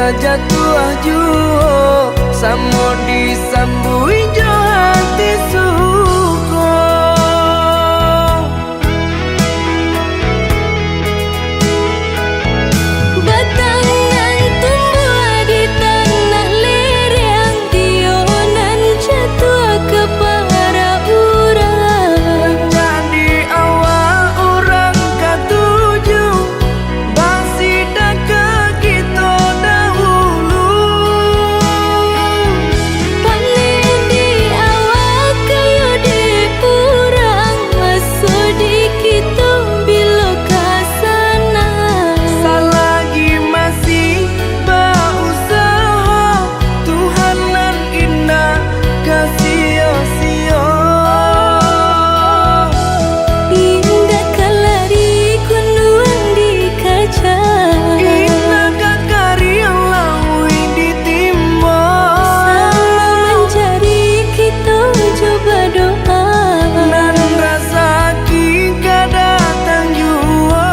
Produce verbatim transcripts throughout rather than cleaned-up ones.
Jatuah juo, samo disambuik jo hati suko. Batang nan tumbuah di tanah lereng, iyo nan jatuah ka parak urang. Jadi awak urang katuju, basidakah kito dahulu. Paneh di awak, kayo di urang, maso di kito bilo ka sana. Salagi masih bausaha, Tuhan nan indak ka sio-sio. Indak ka lari kunduang dikaja, indak ka kariang lauik ditimbo. Samo manjari kito jo badoa, nan rasaki ka datang juo.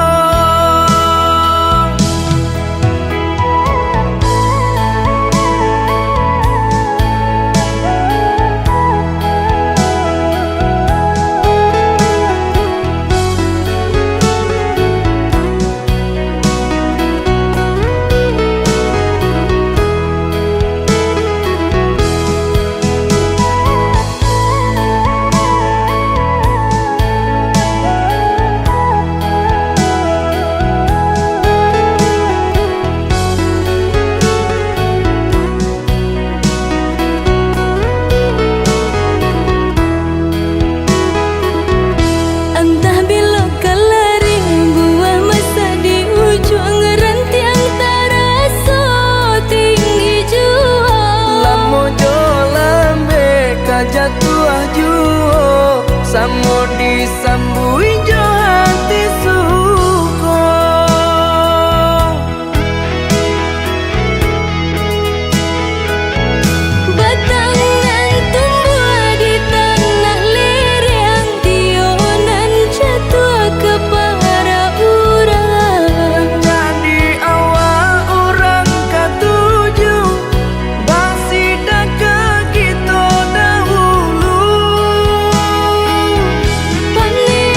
Antah bilo ka lari, buah masak di ujuang, rantiang taraso tinggi juo. Lamo jo lambek ka jatuah juo, samo disambuik jo hati suko. Batang nan tumbuah di tanah lereng, iyo nan jatuah ka parak urang. Jadi awak urang katuju, basidakah kito dahulu. Paneh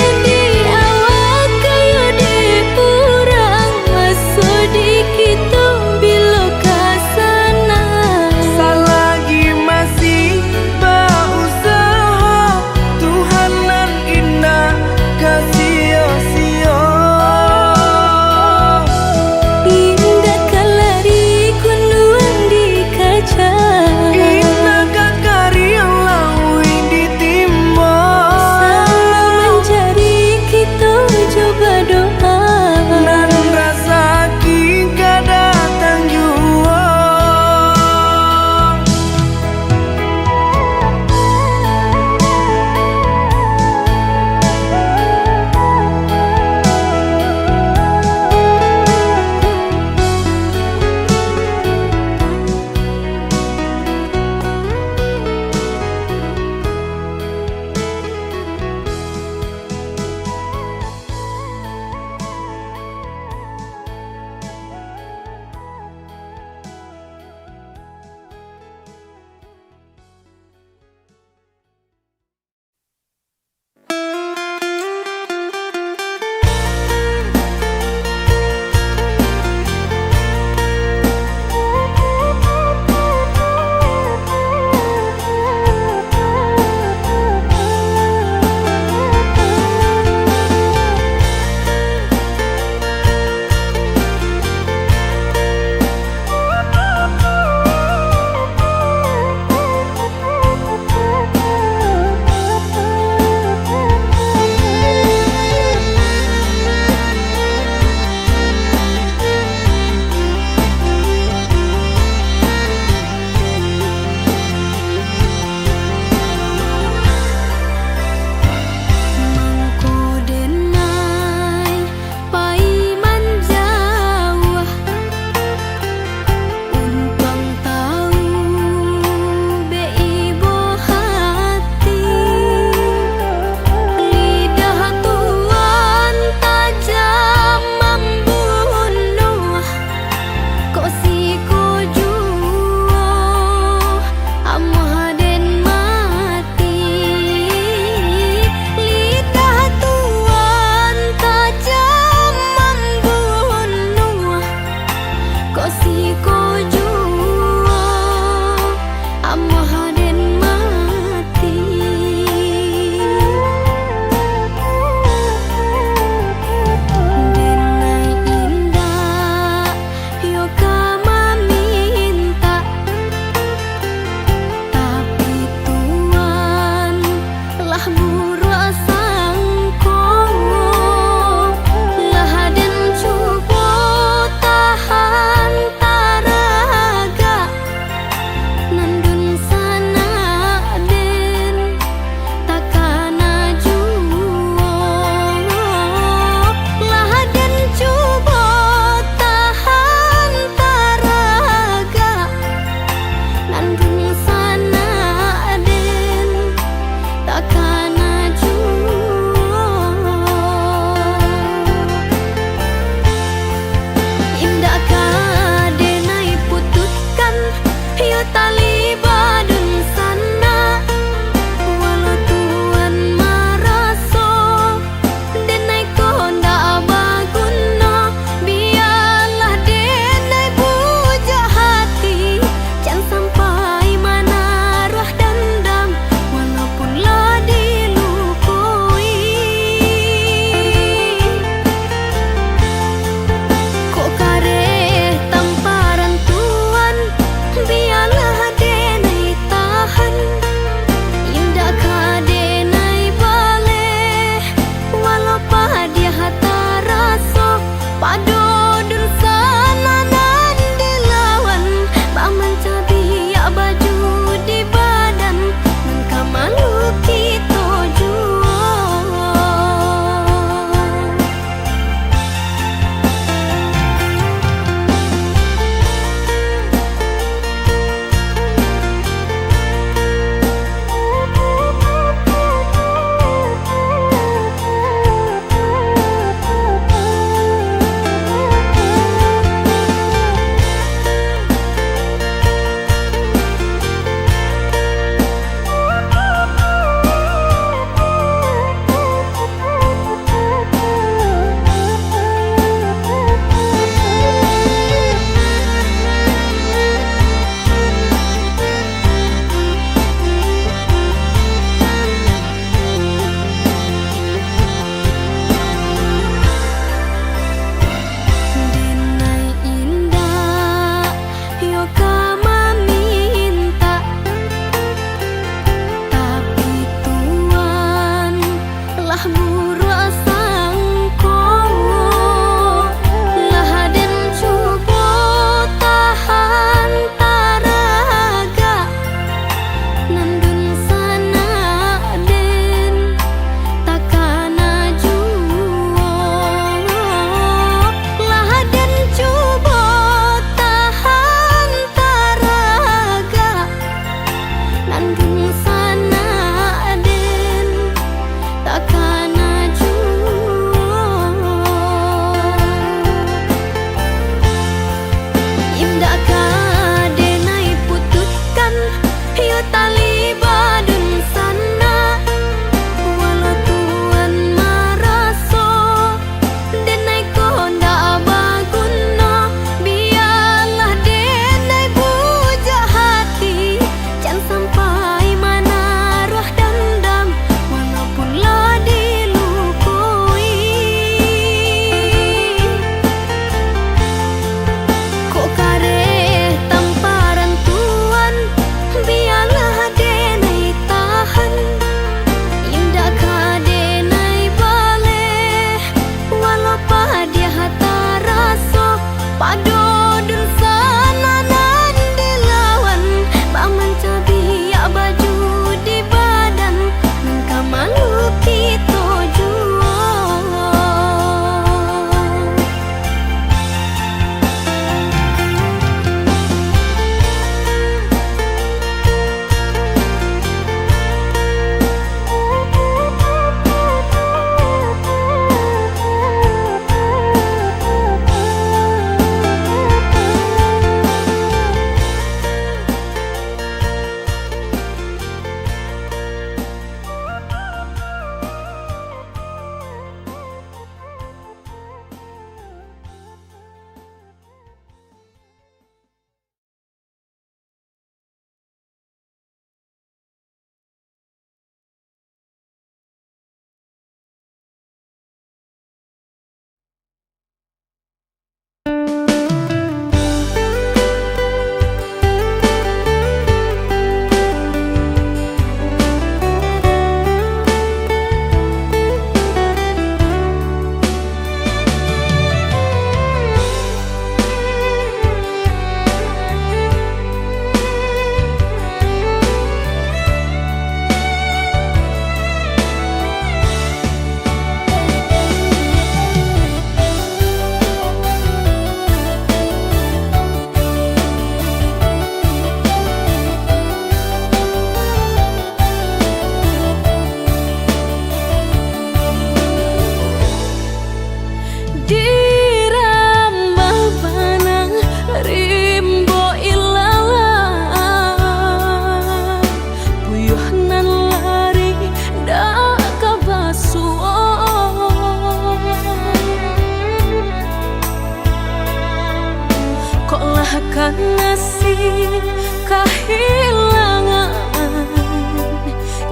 Nasib kahilangan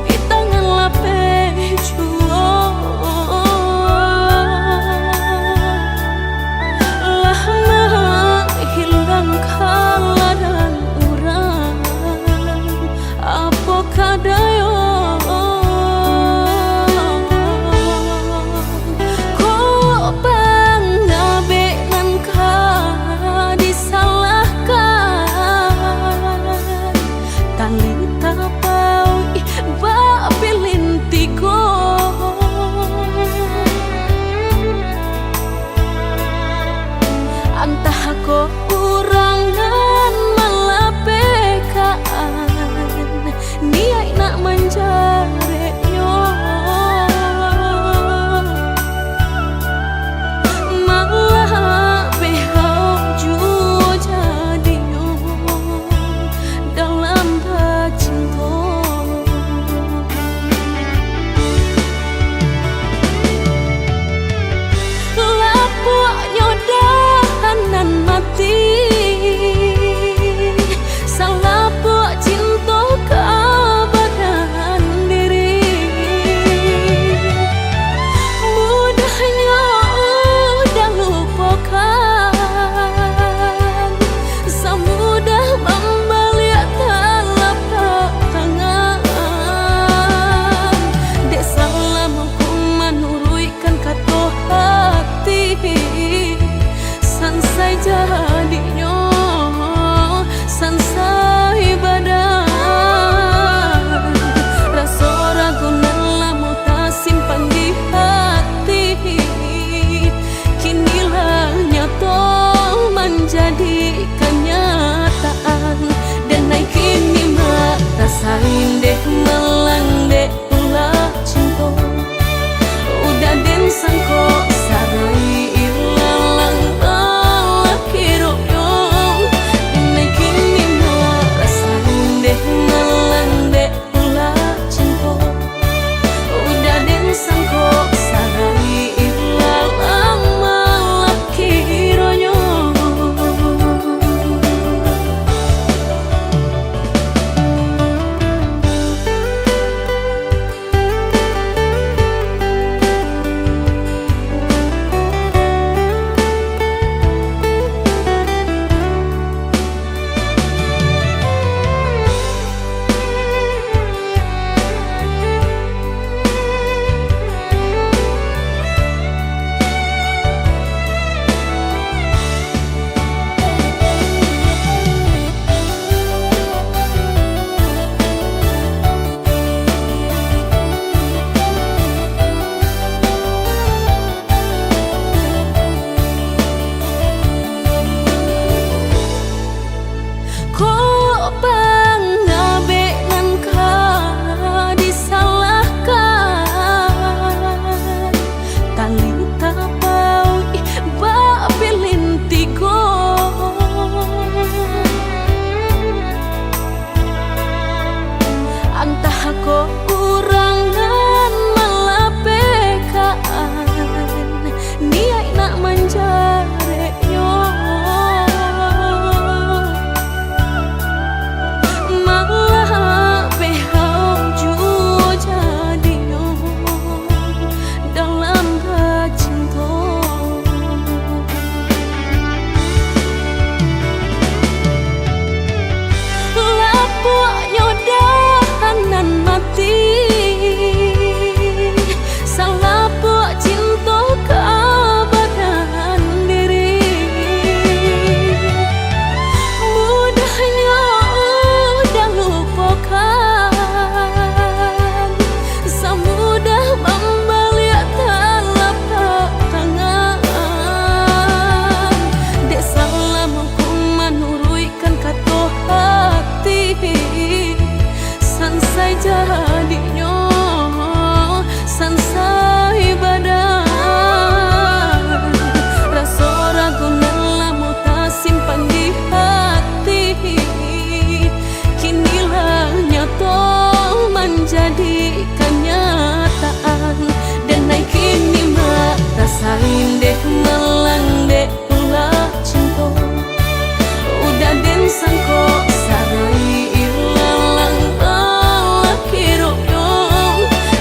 di tangan lapeh juo. Lah manghilang ka ladang urang, apo ka dayo. Kok pangabek nan ka disalahkan, tali tapauik bak pilin tigo. Antah kok urang nan malapehkan, niaik nak manjareknyo. Malah beh hau juo jadinyo dalam bacinto. Lapuaknyo dahan nan mati, salapuak cinto ka badan diri. Mudahnyo udah lupokan, samudah mambaliak talapak tangan. Dek salamo ku manuruik kan kato hati, sansai jadinyo, sansai badan. Raso ragu nan lamo tasimpan di hati, kini lah nyato manjadi kanyataan. Dan ai kini mah tasain deh malang dek ulah cinto. Udah den sangko sarai ilalang alah kironyo. Inai kini mah rasain deh malang dek ulah cinto. Udah den sangko sarai ilalang alah kironyo. Kok pangabek nan ka disalahkan, tali tapauik bak pilin tigo. Antah kok urang nan malapehkan, niaik nak manjareknyo. Malah beh hau juo jadinyo dalam bacinto. Lapuaknyo dahan nan mati, salapuak cinto ka badan diri. Mudahnyo udah lupokan, samudah mambaliak talapak tangan. Dek salamo ku manuruikkan kato hati, sansai jadinyo, sansai badan. Raso ragu nan lamo tasimpan di hati, kini lah nyato manjadi kanyataan. Dan ai kini mah tasain dek malang dek ulah cinto. Udah den Sangko sarai ilalang lalaki runyo,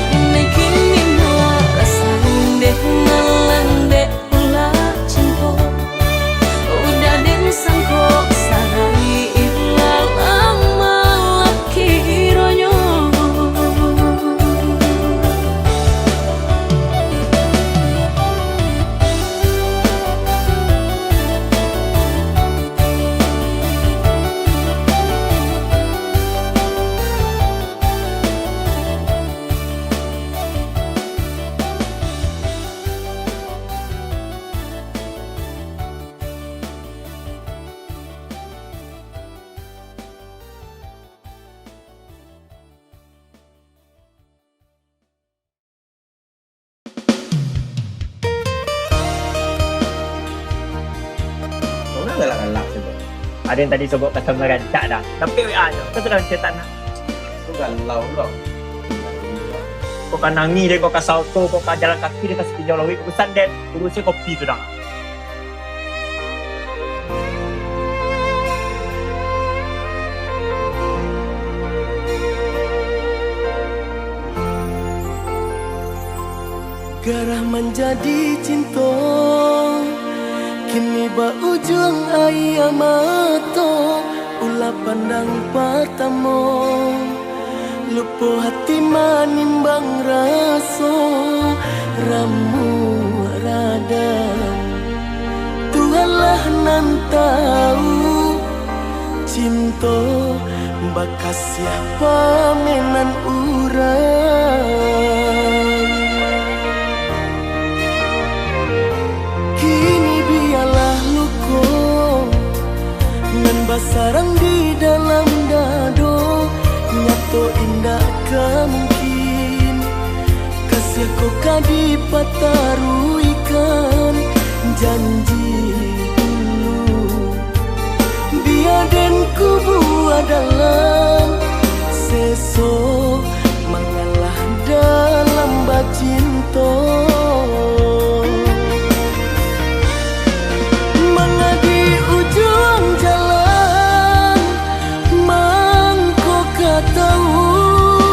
kini-kini nak rasang dek nan landek pula cinto. Udah den sangko sarai ilalang lalaki runyo. Urang galak-galak sajo. Ado yang tadi sobok ka marancak dah. Sampai W A nyo. Kau sudah cetak nak. Tu galau lo. Kau ka nangih deh, kau ka salto, kau ka jalan kaki deh, ka sapinjau lawik, urusan den, urusan kopi tu dah. Garah manjadi cinto, kini baujuang aia mato, ulah pandang patamo. Lupo hati manimbang raso, ramuak radang. Tuhanlah nan tau, cinto bakasiah pamenan urang. Kini bialah luko nan basarang di dalam dado, nyato indak ka mungkin kasiah ko ka dipataruihkan janji dulu. Bia den kubua dalam seso mangalah dalam bacinto. Manga di ujuang jalan, mangko ka tau,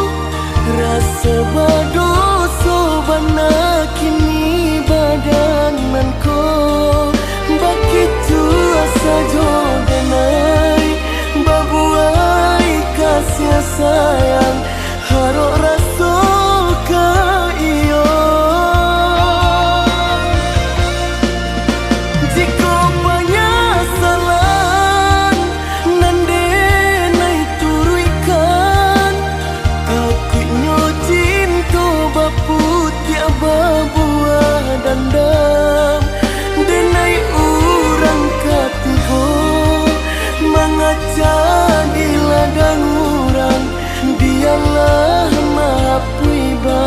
raso badoso bana kini badan nan ko. Bakitu sajo denai, babuai kasiah sayang, harok raso ka iyo. Jikok panyasalan nan denai turuikkan, takuiknyo cinto baputiak babuah dandam. Denai urang katigo mangaca di ladang urang, bialah mahapuih ba.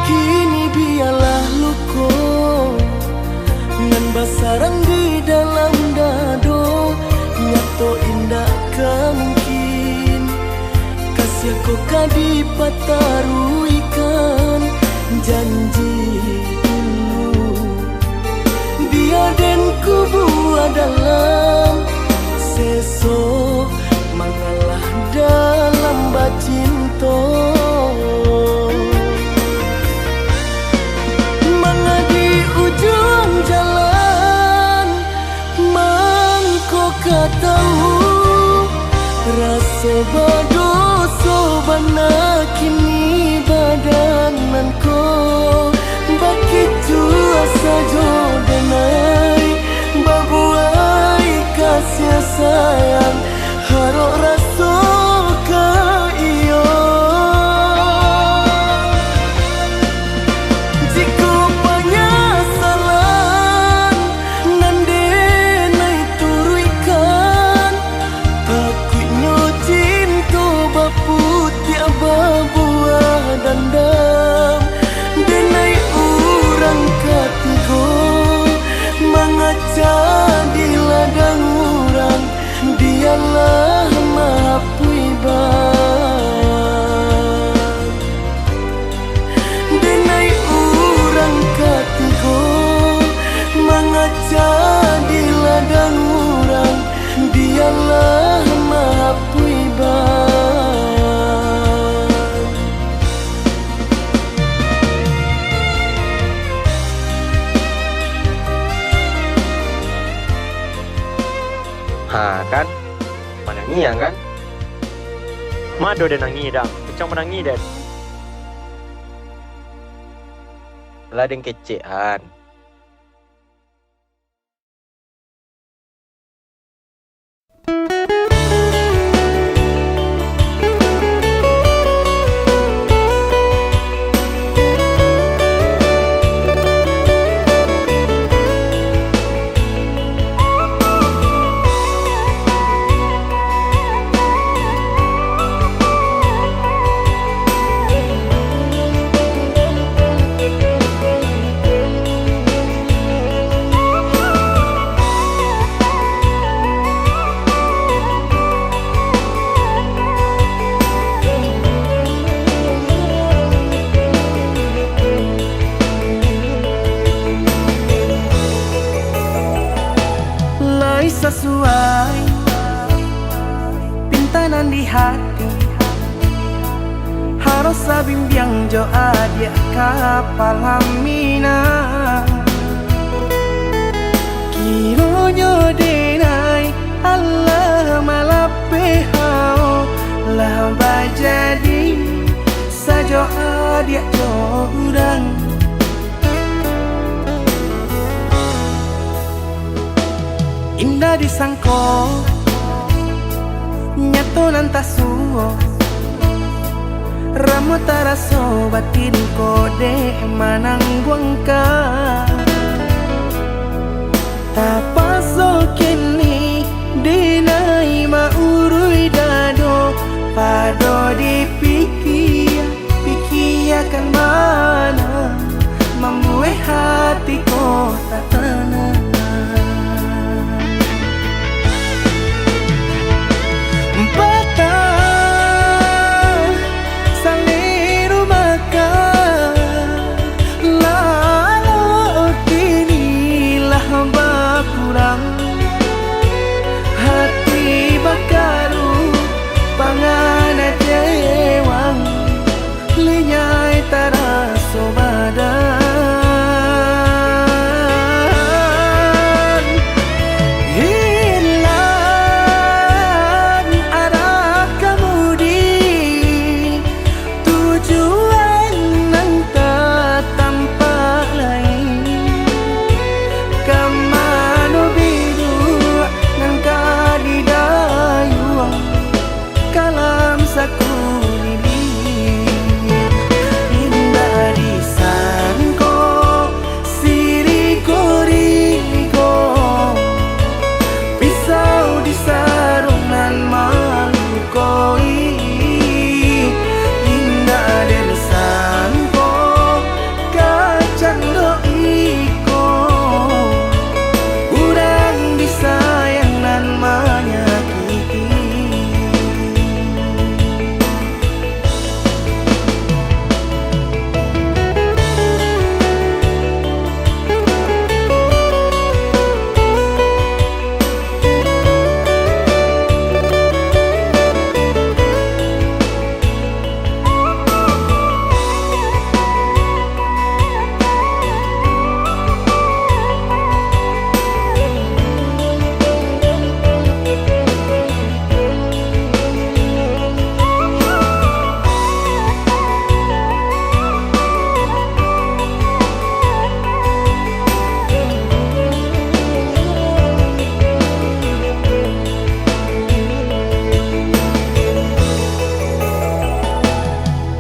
Kini bialah luko nan basarang di dalam dado, nyato indak ka mungkin kasiah ko ka dipataruihkan janji dulu. Bia den kubua dalam seso mangalah dalam bacinto. Manga di ujuang jalan, mangko ka tau, raso badoso bana kini badan nan ko. Bakitu sajo denai, Mangaca di ladang urang, bialah mahapuih bak. Denai urang katigo, mangaca di ladang urang, bialah mahapuih bak. Ha, kan? Manangih, kan? Ma ado den nangih, dang. Kucang manangih, den. Lah, den kecek, an. Lai sasuai pinta nan di hati, harus sabimbiang jo adiak ka palamina. Kironyo denai alah malapeh hao, lah bajadi sajo adiak jo urang. Indak disangko, nyato nan tasuo. Ramo taraso batin ko dek manangguangkan. Tapaso kini dinai ma-uruih dado, pado dipikia, pikiakan bana, mambuek hati ko tak tanang. Patah saliru makan, lalu kini lah bakurang. Hati bakaruh, pangan kecewang, linyai taraso badan. Hilang arah kamudi, tujuan nan tak tampak lai. Ka mano biduak nan ka didayuang, kalam sakuliliang. Indak disangko, siriko-riko, pisau di sarung nan malukoi. Indak den sangko, kacando iko, urang disayang nan manyakiti.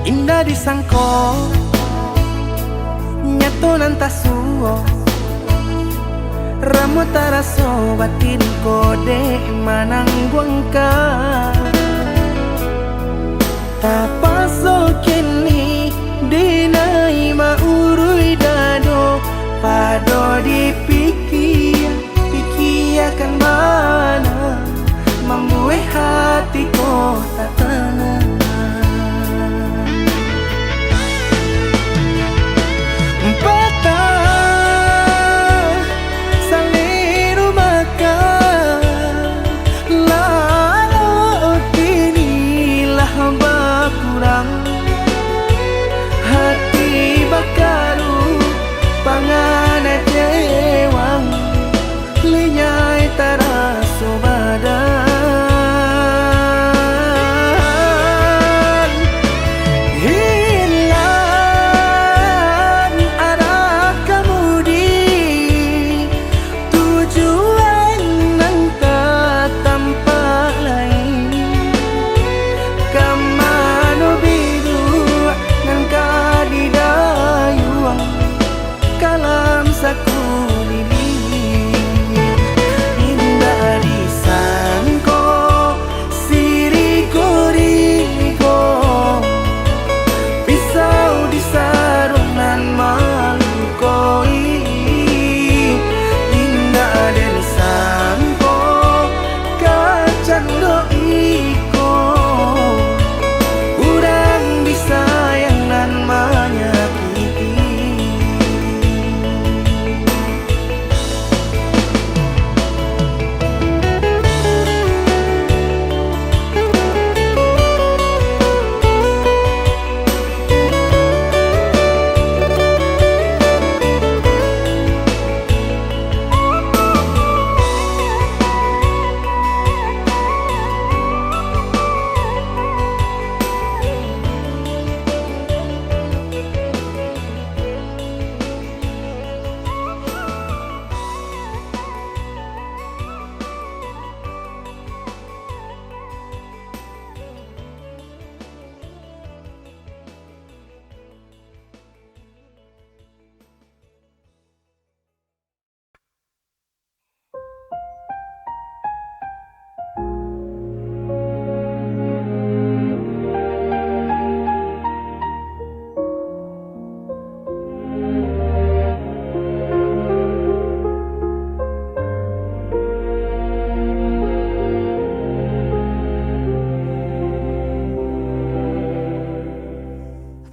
Indak disangko, nyato nan tasuo. Ramo taraso batin ko dek manangguangkan. Tapaso kini dinai ma-uruih dado, pado dipikia, Oh, tak tenang. Patah salilu makan, lalu kini lah bakurang. Hati bakaru, pangan kecewang, linyai taraso badan. Hilang arah kamudi, tujuan nan ka tampak lain. Ka mano biduak nan ka didayuang, kalam sakuliliang. Indak disangko sirigo-rigo, pisau di saruang nan malukoi. Indak den sangko kacando iko, urang disayang nan manyakiti.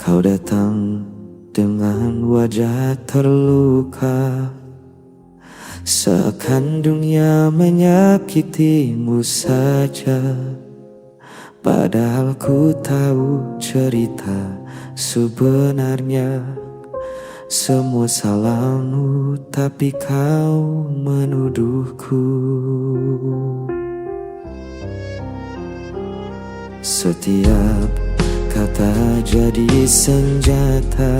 Kau datang dengan wajah terluka, seakan dunia menyakitimu saja. Padahal ku tahu cerita sebenarnya, semua salahmu, tapi kau menuduhku. Setiap kata jadi senjata,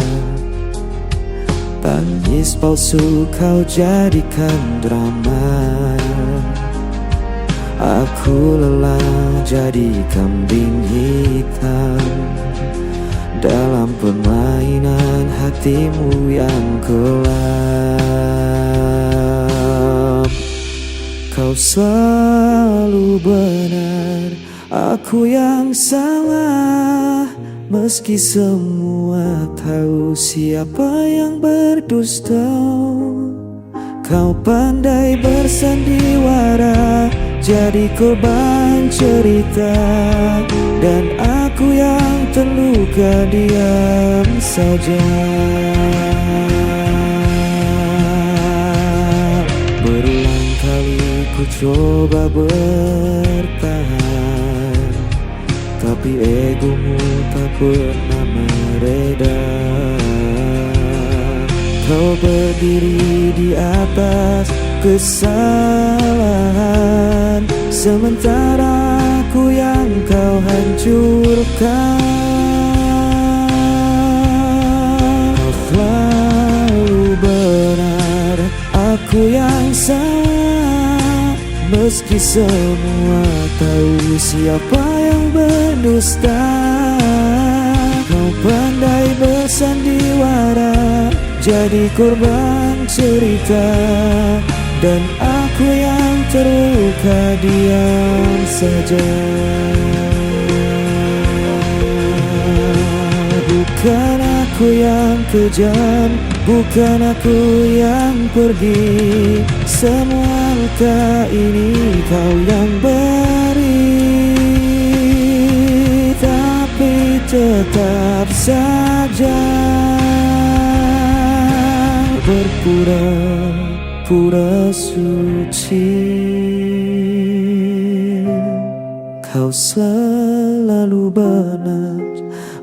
tangis palsu kau jadikan drama. Aku lelah jadi kambing hitam dalam permainan hatimu yang kelam. Kau selalu benar, aku yang salah, meski semua tahu siapa yang berdusta. Kau pandai bersandiwara, jadi korban cerita, dan aku yang terluka diam saja. Berulang kali ku coba bertahan, tapi egomu tak pernah mereda. Kau berdiri di atas kesalahan, sementara aku yang kau hancurkan. Kau selalu benar, aku yang salah, meski semua tahu siapa yang berdusta. Kau pandai bersandiwara, jadi korban cerita, dan aku yang terluka diam saja. Bukan aku yang kejam, bukan aku yang pergi, semua luka ini kau yang beri. Tetap saja berpura-pura suci. Kau selalu benar,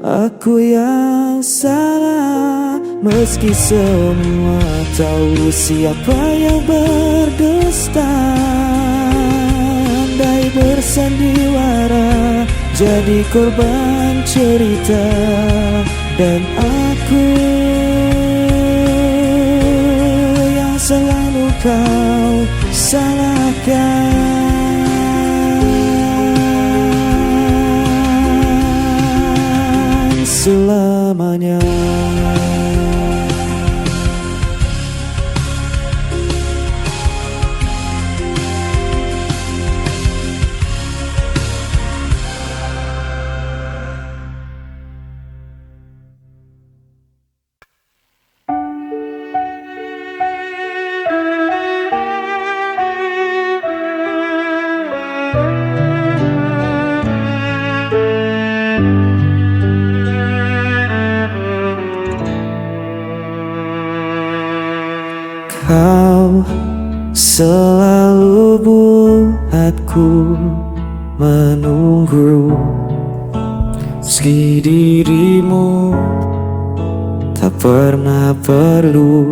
aku yang salah. Meski semua tahu siapa yang berdusta, andai bersandiwara, jadi korban cerita, dan aku yang selalu kau salahkan selamanya. Kau selalu buatku menunggu, meski dirimu tak pernah perlu.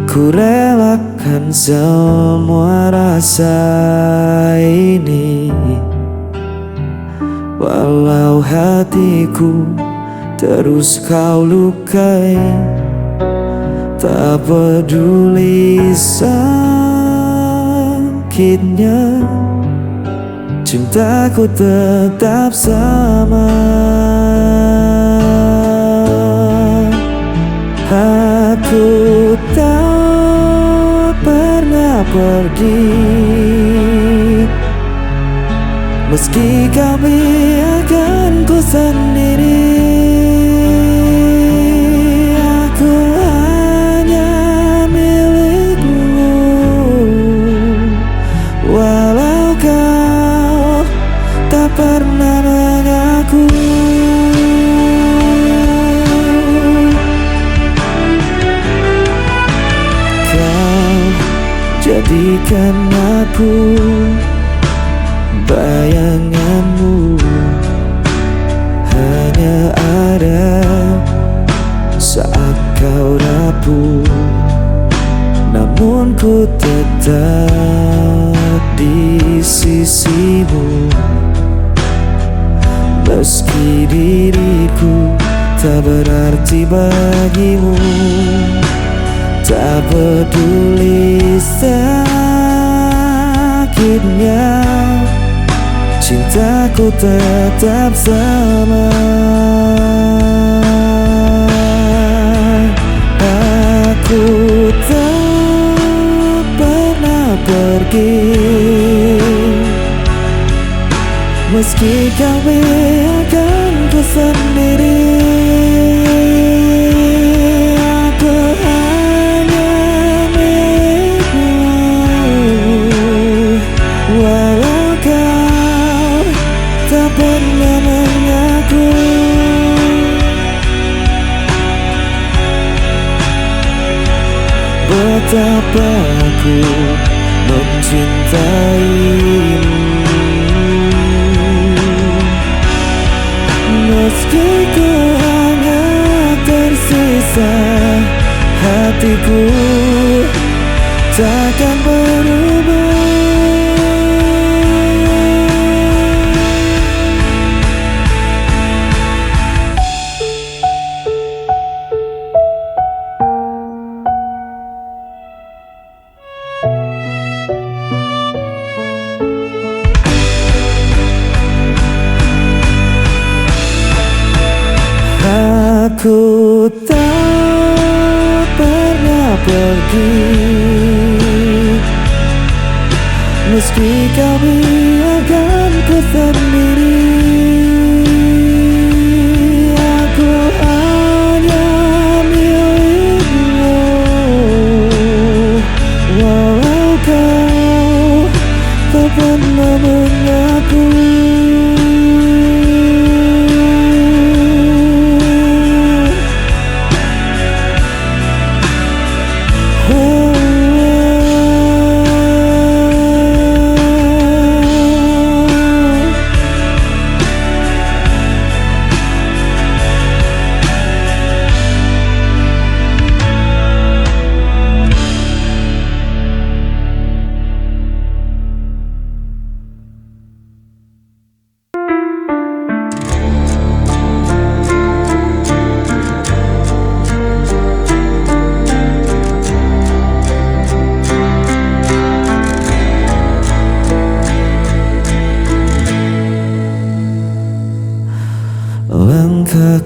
Ku relakan semua rasa ini, walau hatiku terus kau lukai. Tak peduli sakitnya, cintaku tetap sama. Aku tak pernah pergi, meski kau biarkan ku sendiri. Aku hanya milikmu, walau kau tak pernah mengaku. Kau jadikan aku bayanganmu, hanya ada saat kau rapuh, namun ku tetap di sisimu. Meski diriku tak berarti bagimu, tak peduli sakitnya, cintaku tetap sama. Aku tak pernah pergi, meski kau biarkan ku sendiri. Aku hanya milikmu, walau kau tak pernah mengaku. Betapa ku mencintaimu, meski ku hanya tersisa, hatiku takkan berubah. Aku tak pernah pergi, meski kau biarkan ku sendiri. Aku hanya milikmu, walau kau tak pernah mengaku.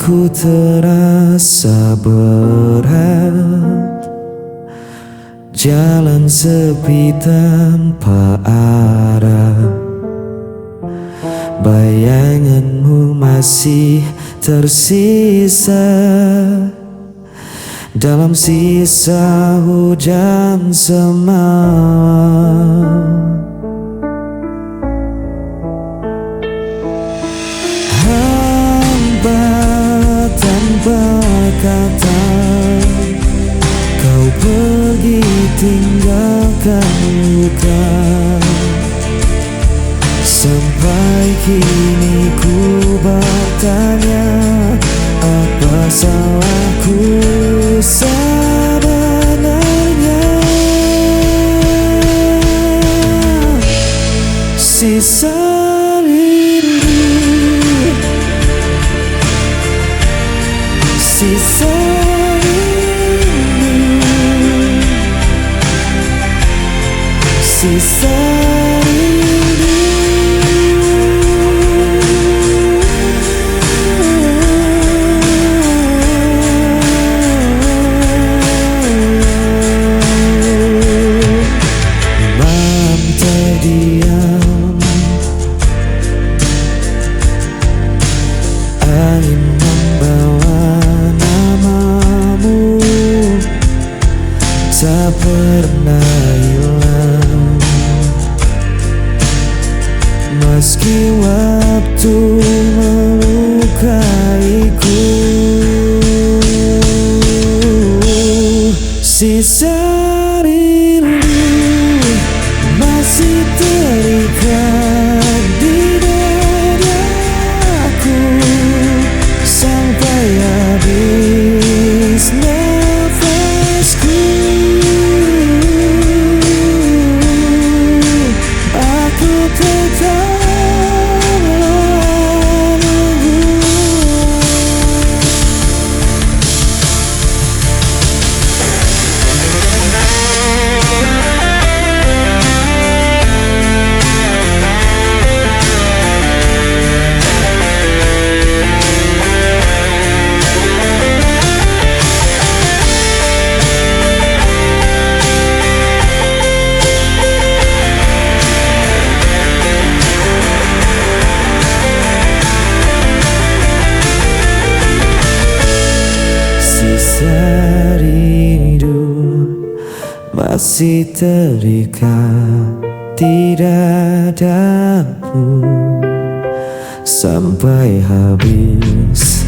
Ku terasa berat, jalan sepi tanpa arah. Bayanganmu masih tersisa dalam sisa hujan semalam. Hampa tanpa kata, kau pergi tinggalkan luka. Sampai kini ku bertanya, apa salahku sebenarnya? Sisa rindu, sisa rindu, sisa rindu. Malam terdiam, angin membawa namamu tak pernah hilang. Meski waktu melukaiku, sisa rindu masih terikat di dadaku sampai habis nafasku. Aku tetap menunggu. Sisa rindu masih terikat di dadamu sampai habis.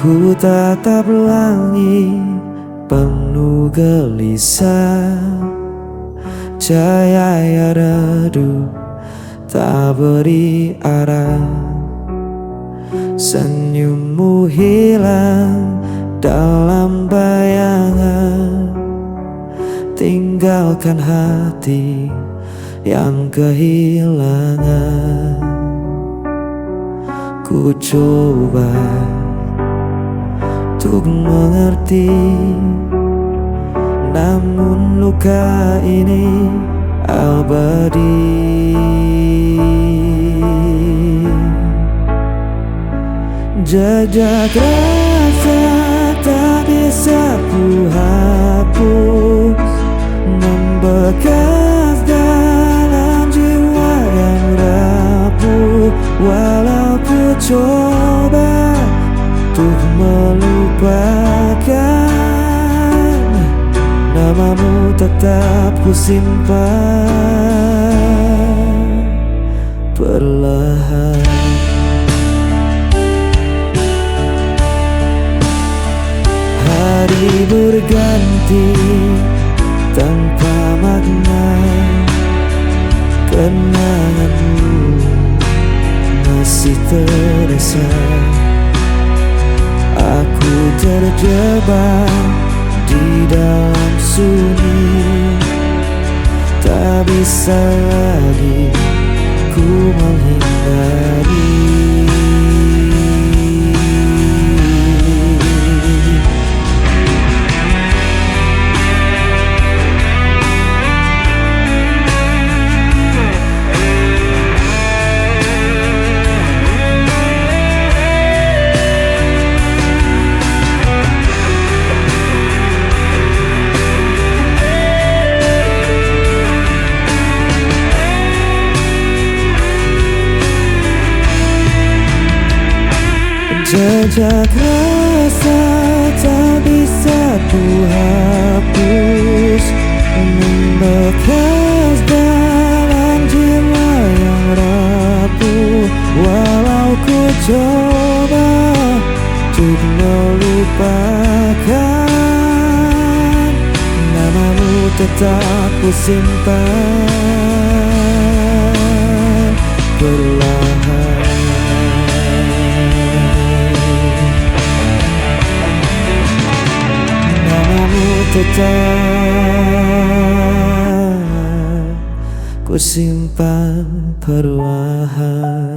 Ku tatap langik penuh gelisah, cahaya redup tak beri arah. Senyummu hilang dalam bayangan, tinggalkan hati yang kehilangan. Ku coba untuk mengerti, namun luka ini abadi. Jejak rasa tak bisa ku hapus, membekas dalam jiwa yang rapuh. Walau ku coba untuk melupakan, Tetap ku simpan perlahan. Hari berganti tanpa makna, kenanganmu masih terasa. Aku terjebak di dalam sunyi, tak bisa lagi ku menghindari. Jejak rasa tak bisa ku hapus, membekas dalam jiwa yang rapuh. Walau ku coba untuk melupakan, namamu tetap ku simpan perlahan. Namamu tetap ku simpan perlahan.